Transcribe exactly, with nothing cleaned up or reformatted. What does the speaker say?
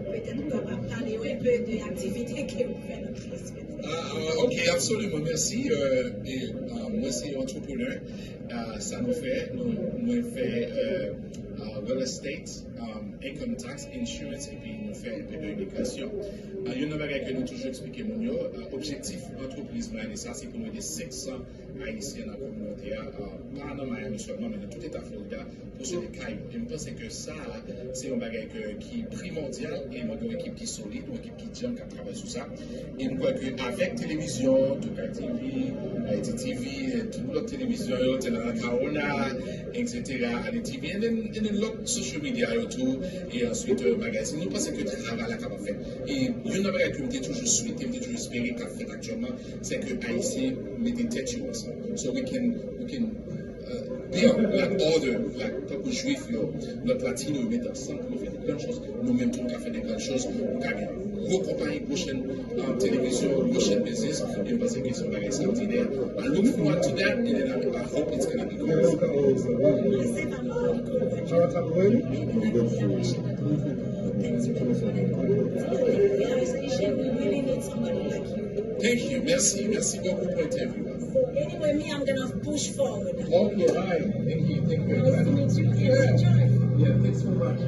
Petèt ou kapab pale yo enpe de aktivite ke ou fè nan Kris. Ah, ah, ok, absoliman, mèsi. Euh, e, ah, mwen se yon antreprenè. Ah, sa nou fè, nou, mwen fè euh, ah, real estate, um, income tax, insurance, epi nou fè enpe de imigrasyon. Ah, youn nan bagay ke nou toujou eksplike moun yo, ah, objektif antrepriz mwen ane sa, se pou nou ede senk san Ayisyen nan kominote a, ah, pa nan Miami sèlman, men nan tout eta Florida, pou sou de kay. E m panse ke sa, se yon bagay ke, ki primòdyal, e mwen gen yon ekip ki solid, yon ekip ki djanm k ap travay sou sa. E m kwè ke avèk televizyon, Tokay T V, Ayiti T V, e tout lòt televizyon yo, Telanakarona, et cetera, Ale T V, and then, and then lòt social media yo tou, e answit euh, magazin. Nou panse ke travay la kapab fèt. E youn nan bagay ke m te toujou swete, m te toujou espere k ap fèt aktyèlman, se ke Ayisyen mete tèt yo ansanm. So we can, we can uh, build like other, like tankou Jwif yo, lòt Latino yo mete ansanm pou yo fè de grann choz. Nou menm tou nou ka fè de grann choz, nou ka gen gwo konpayi, gwo chèn um, televizyon, gwo chèn biznis, e m panse ke se yon bagay ekstraòdinè. I look forward to that, and then I, I hope it's gonna be going. Mwen se pa mal. Maybe that can be a shot at all. Things you can find. Because Haitian, we really need somebody like you. Thank you. Merci. Merci beaucoup pour l'interview. So anyway, me, I'm gonna push forward. Okay, bye. Thank you. Thank you very Nice to much. Meet you. Yeah. Enjoy. Yeah, thanks so much.